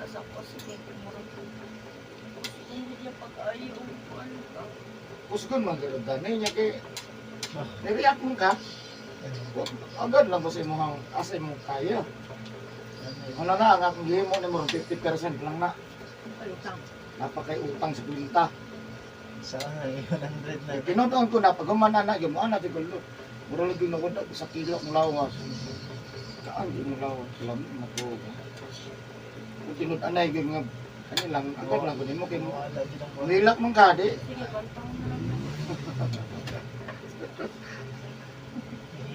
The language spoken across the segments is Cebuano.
Sa ako sige murag. Hindi niya pag-ayo og kuan ka. Kusgon man gud dani niya kay ni-react mo ka. Agad lang ko sa imong asa imong kaya. Wala na ang akong gihimo ni mo 50% lang na. Palutang. Napakay utang sa kwinta. Sa 100 na. Eh, tinutuon ko na pag humana na gyud mo ana di ko lo. Mura lagi na ko sa kilo ng lawas. Kaan di mo lawas lam na ko. Kung tinud-anay gyud nga kani lang agad lang ko nimo kay mo. Wala din ang Nilak man ka di. Sige, bantang na lang.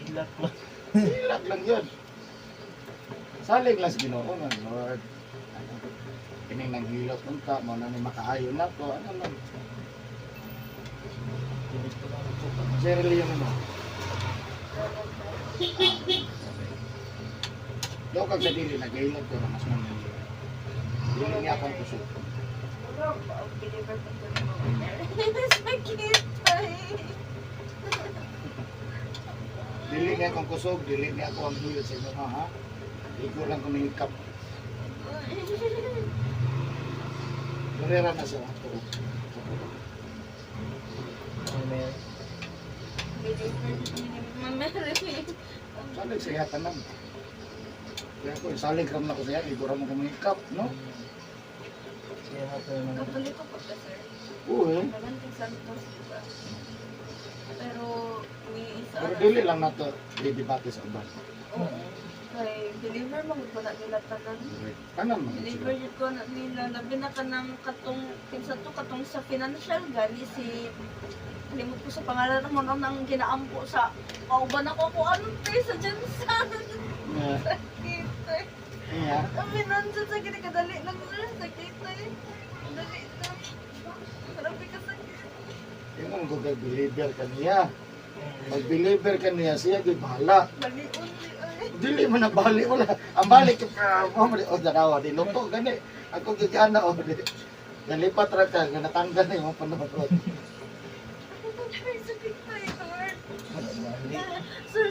Hilak lang. Hilak lang yun. Salig lang sa Ginoo nga Lord. Ano, kining nanghilot unta mo na ni makaayo na ko ano lang. Jerry Lee yung ano. Daw kag sa dili nagahilot ko na mas man. Dili niya akong kusog. Murag ba ang believer pa ko ni Mama? Sakit ay. Dili niya akong kusog, dili niya ako ang hilot sa inyo ha. Igo lang ko nihikap. Durera na siya ako. Amen. Believer ni Mama Mary. Salig sa iya tanan. Kaya ko, salig ram na ko sa iya, igo ra mo ko mahikap, no? Siya nga to naman. Katoliko pa ka, sir. Oo eh. Daghang Santos, di ba? Pero ni isa Pero dili lang nato didebate sa uban. Oo. Kay believer man gud ko na nila tanan. Tanan man gud Believer sila. jud ko na nila, labi na kanang katong kinsa to, katong sa financial gani, si limot ko sa pangalan mo nang nang ginaampo sa kauban ako ko ano te sa Jensen. Sakit eh. Ang financial sa gini kadali lang, sir, sakit eh. Dali lang. Grabe ka sakit. Ingon ko kay believer ka niya. Pag believer ka niya, siya gyud bahala. Balion ni ay. Dili man na bali wala. Ang bali kay mo man o darawa di luto gani. Ako gyud ana o di. Nalipat ra ka nga natanggal na imong panood. Ay, sakit eh, Lord. Bali. Sir,